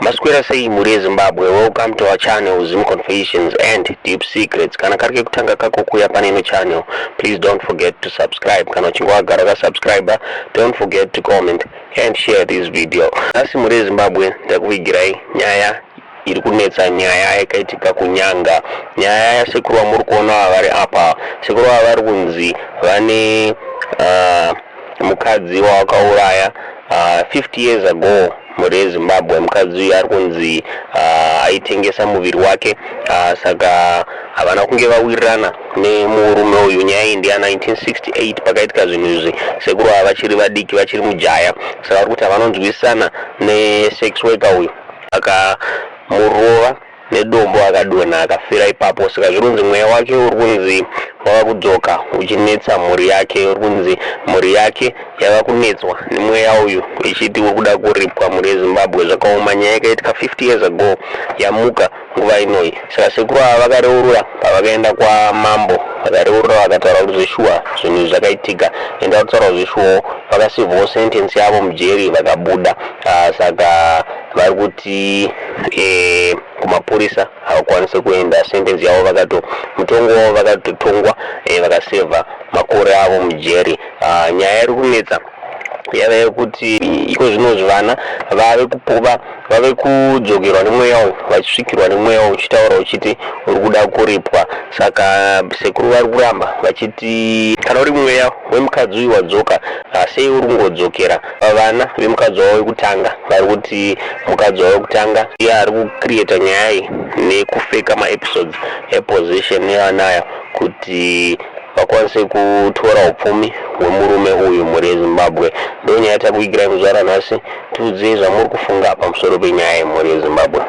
Maswera sei mhuri yeZimbabwe, welcome to our channel Zim Confessions and Deep Secrets. Kana kari kekutanga kako kuuya pane ino channel, please don't forget to subscribe. Kana uchinge wagara wakasubscribe, don't forget to comment and share this video. Nhasi mhuri yeZimbabwe ndakuvigirai nyaya iri kunetsa, nyaya yakaitika kuNyanga, nyaya yasekuru vamuri kuona vari apa. Sekuru ava vari kunzi vane mukadzi wavakauraya 50 years ago. Mhuri yeZimbabwe, mukadzi uyu ari kunzi aitengesa muviri wake, saka havana kunge vawirirana nemurume uyu. Nyaya iyi ndeya 1968 pakaitika zvinhu izvi, sekuru ava vachiri vadiki, vachiri mujaya. Saka vari kuti havanonzwisana nesex worker uyu, akamurova nedombo akadonha akafira ipapo. Saka zviri kunzi mweya wake uri kunzi wava kudzoka uchinetsa mhuri yake. Uri kunzi mhuri yake yava kunetswa nemweya uyu ichiti uri kuda kuripwa. Mhuri yeZimbabwe, zvakaoma. Nyaya yakaitika 50 years ago yamuka nguva inoyi. Saka sekuru ava vakareurura pavakaenda kwamambo, vakareurura vakataura kuti zveshuwa zvinhu izvi zvakaitika. Enda kutaura zveshuwawo, vakasevhawo sentence yavo mujeri vakabuda. Saka vari kuti kumapurisa havakwanisi kuenda, sentence yavo vakato mutongo wavo vakatotongwa, vakasevha makore avo mujeri. Nyaya iri kunetsa yava yekuti iko zvinozvi vana vave kupuva, vave kudzokerwa nemweya uyu, vachisvikirwa nemweya uyu uchitaura uchiti uri kuda kuripwa. Saka sekuru vari kuramba vachiti kana uri mweya wemukadzi uyu wadzoka, sei uri kungodzokera vana vemukadzi wavo wekutanga? Vari kuti mukadzi wavo wekutanga iye ari kucreata nyaya iyi nekufeka maepisodes epossession nevana aya kuti vakwanise kutora upfumi hwemurume uyu. Mhuri yeZimbabwe, ndo nyaya takuigirai muzuva ranhasi. Tiudzei zvamuri kufunga pamusoro penyaya yemhuri yeZimbabwe.